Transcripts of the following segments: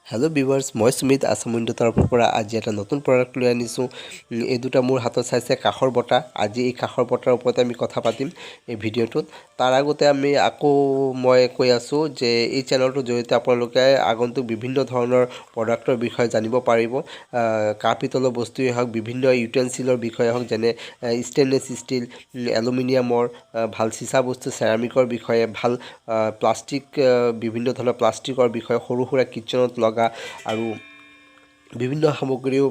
Hello' viewers, মই সুমিত আছাম উইণ্ডৰ তৰফৰ পৰা আজি এটা নতুন প্ৰডাক্ট লৈ আনিছোঁ। এই দুটা মোৰ হাতত চাইছে কাঁহৰ বটা। আজি এই কাঁহৰ বটাৰ ওপৰতে আমি কথা পাতিম এই ভিডিঅ'টোত। তাৰ আগতে আমি আকৌ মই কৈ আছোঁ যে এই চেনেলটোৰ জৰিয়তে আপোনালোকে আগন্তুক বিভিন্ন ধৰণৰ প্ৰডাক্টৰ বিষয়ে জানিব পাৰিব। কাঁহ পিতলৰ বস্তুৱেই হওক, বিভিন্ন ইউটেনচিলৰ বিষয়ে হওক, যেনে ষ্টেইনলেছ ষ্টিল, এলুমিনিয়ামৰ, ভাল চিচা বস্তু, চেৰামিকৰ বিষয়ে, ভাল প্লাষ্টিক, বিভিন্ন ধৰণৰ প্লাষ্টিকৰ বিষয়ে, সৰু সুৰা কিটচেনত লগা আৰু বিভিন্ন সামগ্ৰীও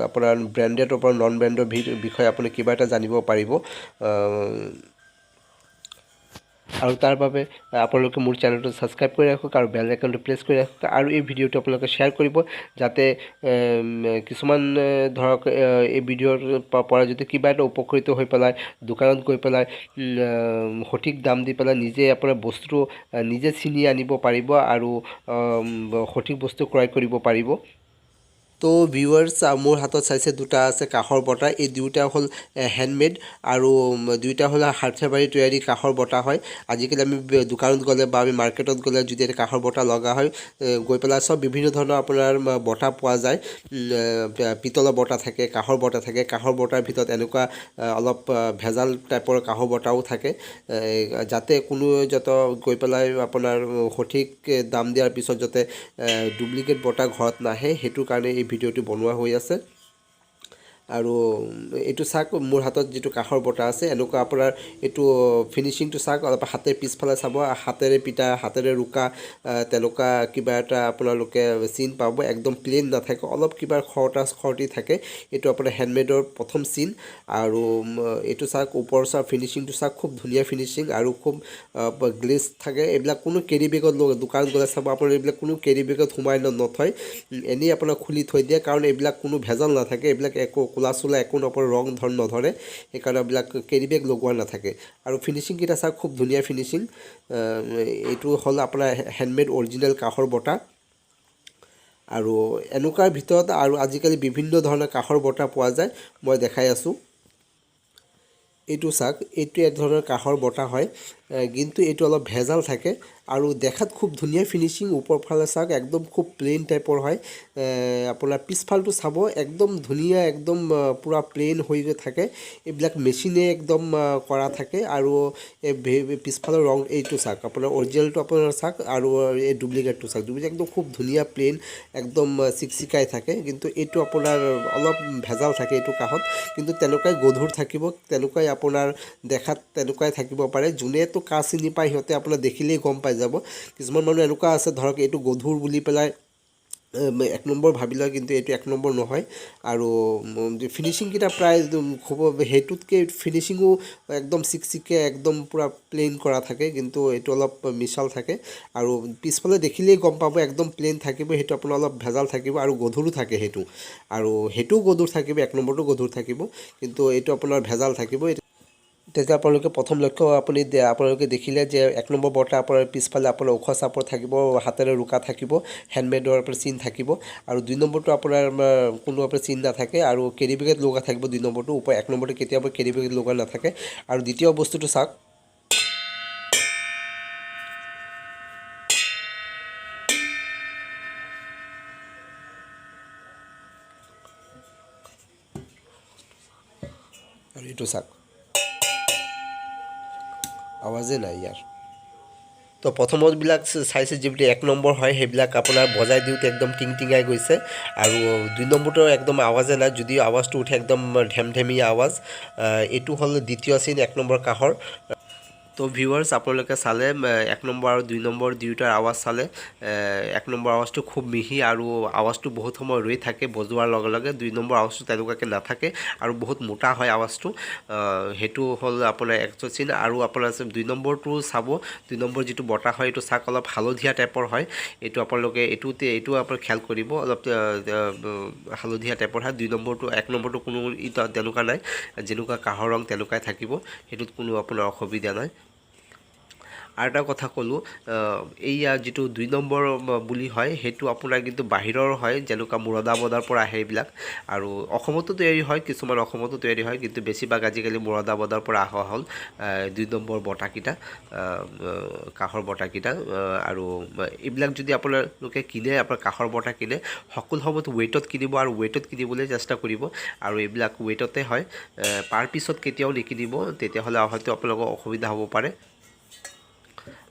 আপোনাৰ ব্ৰেণ্ডেডৰ পৰা নন ব্ৰেণ্ডৰ বিষয়ে আপুনি কিবা এটা জানিব পাৰিব। আৰু তাৰ বাবে আপোনালোকে মোৰ চেনেলটো ছাবস্ক্ৰাইব কৰি ৰাখক আৰু বেল আইকনটো প্ৰেছ কৰি ৰাখক আৰু এই ভিডিঅ'টো আপোনালোকে শ্বেয়াৰ কৰিব, যাতে কিছুমান ধৰক এই ভিডিঅ'ৰ পৰা যদি কিবা এটা উপকৃত হৈ পেলাই দোকানত গৈ পেলাই সঠিক দাম দি পেলাই নিজে আপোনাৰ বস্তুটো নিজে চিনি আনিব পাৰিব আৰু সঠিক বস্তু ক্ৰয় কৰিব পাৰিব। তো ভিউৱাৰ্ছ, মোৰ হাতত চাইছে দুটা আছে কাঁহৰ বটা। এই দুয়োটা হ'ল হেণ্ডমেড আৰু দুয়োটা হ'ল হাৰ্থেবাৰী তৈয়াৰী কাঁহৰ বটা হয়। আজিকালি আমি দোকানত গ'লে বা আমি মাৰ্কেটত গ'লে যদি এটা কাঁহৰ বটা লগা হয়, গৈ পেলাই চব বিভিন্ন ধৰণৰ আপোনাৰ বটা পোৱা যায়। পিতলৰ বটা থাকে, কাঁহৰ বটা থাকে। কাঁহৰ বটাৰ ভিতৰত এনেকুৱা অলপ ভেজাল টাইপৰ কাঁহৰ বটাও থাকে, যাতে কোনো যত গৈ পেলাই আপোনাৰ সঠিক দাম দিয়াৰ পিছত যাতে ডুপ্লিকেট বটা ঘৰত নাহে, সেইটো কাৰণে এই ভিডিঅ'টো বনোৱা হৈ আছে। আৰু এইটো চাওক, মোৰ হাতত যিটো কাঁহৰ বটা আছে, এনেকুৱা আপোনাৰ এইটো ফিনিচিংটো চাওক, অলপ হাতে পিছফালে চাব, হাতেৰে পিটা, হাতেৰে ৰুকা তেনেকুৱা কিবা এটা আপোনালোকে চিন পাব। একদম প্লেইন নাথাকে, অলপ কিবা খৰটা খৰটি থাকে। এইটো আপোনাৰ হেণ্ডমেডৰ প্ৰথম চিন। আৰু এইটো চাওক, ওপৰ চাওক, ফিনিচিংটো চাওক, খুব ধুনীয়া ফিনিচিং আৰু খুব গ্লেজ থাকে। এইবিলাক কোনো কেৰি বেগত দোকানত গ'লে চাব আপোনাৰ এইবিলাক কোনো কেৰি বেগত সোমাই নথয়, এনেই আপোনাৰ খুলি থৈ দিয়ে, কাৰণ এইবিলাক কোনো ভেজাল নাথাকে, এইবিলাক একো কোলা চোলা একো নপৰে, ৰং ধৰ নধৰে, সেইকাৰণে এইবিলাক কেৰি বেগ লগোৱা নাথাকে। আৰু ফিনিচিংকেইটা চাওক, খুব ধুনীয়া ফিনিচিং। এইটো হ'ল আপোনাৰ হেণ্ডমেড অৰিজিনেল কাঁহৰ বটা। আৰু এনেকুৱাৰ ভিতৰত আৰু আজিকালি বিভিন্ন ধৰণৰ কাঁহৰ বটা পোৱা যায়, মই দেখাই আছোঁ। এইটো চাওক, এইটো এক ধৰণৰ কাঁহৰ বটা হয়, কিন্তু এইটো অলপ ভেজাল থাকে আৰু দেখাত খুব ধুনীয়া ফিনিচিং। ওপৰ ফালে চাওক, একদম খুব প্লেইন টাইপৰ হয়। আপোনাৰ পিছফালটো চাব, একদম ধুনীয়া, একদম পূৰা প্লেইন হৈ থাকে। এইবিলাক মেচিনে একদম কৰা থাকে। আৰু এই পিছফালৰ ৰং এইটো চাওক, আপোনাৰ অৰিজিনেলটো আপোনাৰ চাওক আৰু এই ডুপ্লিকেটটো চাওক। ডুপ্লিকেট একদম খুব ধুনীয়া প্লেইন, একদম চিকচিকাই থাকে, কিন্তু এইটো আপোনাৰ অলপ ভেজাল থাকে এইটো কাঁহত, কিন্তু তেনেকুৱাই গধুৰ থাকিব, তেনেকুৱাই আপোনাৰ দেখাত তেনেকুৱাই থাকিব পাৰে। যোনেতো কাঁহ চিনি পায় সিহঁতে আপোনাৰ দেখিলেই গম পাই যাব। কিছুমান মানুহ এনেকুৱা আছে, ধৰক এইটো গধুৰ বুলি পেলাই এক নম্বৰ ভাবি লয়, কিন্তু এইটো এক নম্বৰ নহয়। আৰু ফিনিচিংকেইটা প্ৰায় খুব সেইটোতকৈ ফিনিচিঙো একদম চিকচিকে, একদম পূৰা প্লেইন কৰা থাকে, কিন্তু এইটো অলপ মিছল থাকে। আৰু পিছফালে দেখিলেই গম পাব, একদম প্লেইন থাকিব, সেইটো আপোনাৰ অলপ ভেজাল থাকিব আৰু গধুৰো থাকে সেইটো, আৰু সেইটোও গধুৰ থাকিব, এক নম্বৰটো গধুৰ থাকিব, কিন্তু এইটো আপোনাৰ ভেজাল থাকিব। তেতিয়া আপোনালোকে প্ৰথম লক্ষ্য আপুনি আপোনালোকে দেখিলে যে এক নম্বৰ বটা আপোনাৰ পিছফালে আপোনাৰ ওখ চাপৰ থাকিব, হাতেৰে ৰুকা থাকিব, হেণ্ডমেডৰ আপোনাৰ চিন থাকিব। আৰু দুই নম্বৰটো আপোনাৰ কোনো আপোনাৰ চিন নাথাকে আৰু কেৰি বেগত লগা থাকিব দুই নম্বৰটো। ওপৰ এক নম্বৰটো কেতিয়াবা কেৰি বেগত লগা নাথাকে। আৰু দ্বিতীয় বস্তুটো চাওক, আৰু এইটো চাওক, আৱাজে নাই ইয়াৰ। তো প্ৰথমতবিলাক চাইছে যিবিলাক এক নম্বৰ হয়, সেইবিলাক আপোনাৰ বজাই দিওঁতে একদম টিং টিঙাই গৈছে। আৰু দুই নম্বৰটো একদম আৱাজে নাই, যদিও আৱাজটো উঠে একদম ঢেমঢেমীয়া আৱাজ। এইটো হ'ল দ্বিতীয় চিন এক নম্বৰ কাঁহৰ। তো ভিউৱাৰ্ছ, আপোনালোকে চালে এক নম্বৰ আৰু দুই নম্বৰ দুয়োটাৰ আৱাজ চালে। এক নম্বৰ আৱাজটো খুব মিহি আৰু আৱাজটো বহুত সময় ৰৈ থাকে বজোৱাৰ লগে লগে। দুই নম্বৰ আৱাজটো তেনেকুৱাকৈ নাথাকে আৰু বহুত মোটা হয় আৱাজটো। সেইটো হ'ল আপোনাৰ একটো চিন। আৰু আপোনাৰ দুই নম্বৰটো চাব, দুই নম্বৰ যিটো বটা হয় এইটো চাওক, অলপ হালধীয়া টাইপৰ হয়। এইটো আপোনালোকে এইটোতে এইটো আপোনাৰ খেয়াল কৰিব, অলপ হালধীয়া টাইপৰ হয় দুই নম্বৰটো। এক নম্বৰটো কোনো তেনেকুৱা নাই, যেনেকুৱা কাঁহৰ ৰং তেনেকুৱাই থাকিব, সেইটোত কোনো আপোনাৰ অসুবিধা নাই। আৰু এটা কথা ক'লোঁ, এইয়া যিটো 2 নম্বৰ বুলি হয়, সেইটো আপোনাৰ কিন্তু বাহিৰৰ হয়, যেনেকুৱা মুৰাদাবাদৰ পৰা আহে এইবিলাক। আৰু অসমতো তৈয়াৰী হয়, কিছুমান অসমতো তৈয়াৰী হয়, কিন্তু বেছিভাগ আজিকালি মুৰাদাবাদৰ পৰা অহা হ'ল 2 নম্বৰ বটাকেইটা, কাঁহৰ বটাকেইটা। আৰু এইবিলাক যদি আপোনালোকে কিনে, আপোনাৰ কাঁহৰ বটা কিনে, সকলো সময়ত ৱেইটত কিনিব আৰু ৱেইটত কিনিবলৈ চেষ্টা কৰিব। আৰু এইবিলাক ৱেইটতে হয়, পাৰ পিছত কেতিয়াও নিকিনিব, তেতিয়াহ'লে হয়তো আপোনালোকৰ অসুবিধা হ'ব পাৰে।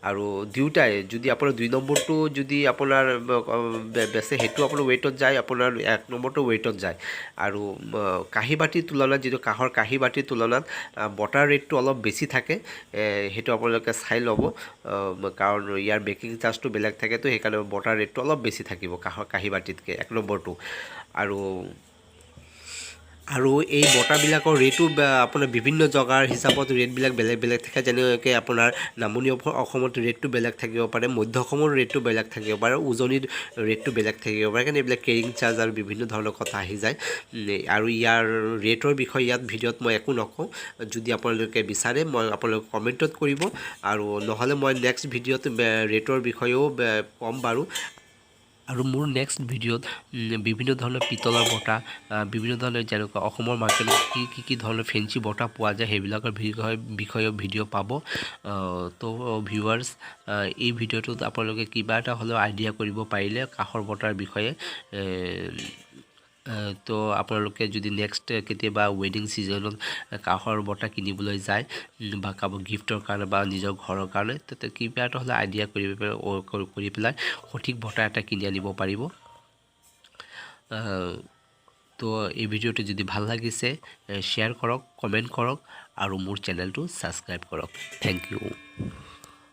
আৰু দুয়োটাই যদি আপোনাৰ 2 নম্বৰটো যদি আপোনাৰ বেচে, সেইটো আপোনাৰ ৱেইটত যায়, আপোনাৰ 1 নম্বৰটো ৱেইটত যায়। আৰু কাঁহী বাতিৰ তুলনাত, যিটো কাঁহৰ কাঁহী বাতিৰ তুলনাত বটাৰ ৰেটটো অলপ বেছি থাকে, সেইটো আপোনালোকে চাই ল'ব, কাৰণ ইয়াৰ মেকিং চাৰ্জটো বেলেগ থাকেতো, সেইকাৰণে বটাৰ ৰেটটো অলপ বেছি থাকিব কাঁহৰ কাঁহী বাতিতকৈ 1 নম্বৰটো। আৰু এই বটাবিলাকৰ ৰেটো আপোনাৰ বিভিন্ন জেগাৰ হিচাপত ৰেটবিলাক বেলেগ বেলেগ থাকে। যেনেকৈ আপোনাৰ নামনি অসমত ৰেটটো বেলেগ থাকিব পাৰে, মধ্য অসমৰ ৰেটটো বেলেগ থাকিব পাৰে, উজনিৰ ৰেটটো বেলেগ থাকিব পাৰে। কাৰণ এইবিলাক কেৰিং চাৰ্জ আৰু বিভিন্ন ধৰণৰ কথা আহি যায়। আৰু ইয়াৰ ৰেটৰ বিষয়ে ইয়াত ভিডিঅ'ত মই একো নকওঁ। যদি আপোনালোকে বিচাৰে, মই আপোনালোকে কমেণ্টত কৰিব আৰু নহ'লে মই নেক্সট ভিডিঅ'ত ৰেটৰ বিষয়েও ক'ম বাৰু। আৰু মোৰ নেক্সট ভিডিঅ'ত বিভিন্ন ধৰণৰ পিতলৰ বটা, বিভিন্ন ধৰণৰ যেনেকুৱা অসমৰ মাৰ্কেটত কি কি কি ধৰণৰ ফেঞ্চি বটা পোৱা যায়, সেইবিলাকৰ বিষয়েও ভিডিঅ' পাব। তো ভিউৱাৰ্ছ, এই ভিডিঅ'টোত আপোনালোকে কিবা এটা হ'লেও আইডিয়া কৰিব পাৰিলে কাঁহৰ বটাৰ বিষয়ে। তো আপোনালোকে যদি নেক্সট কেতিয়াবা ৱেডিং ছিজনত কাঁহৰ বটা কিনিবলৈ যায় বা কাৰোবাক গিফ্টৰ কাৰণে বা নিজৰ ঘৰৰ কাৰণে, তেতিয়া কিবা এটা হ'লে আইডিয়া কৰি পেলাই সঠিক বটা এটা কিনি আনিব পাৰিব। তো এই ভিডিঅ'টো যদি ভাল লাগিছে, শ্বেয়াৰ কৰক, কমেণ্ট কৰক আৰু মোৰ চেনেলটো ছাবস্ক্ৰাইব কৰক। Thank U.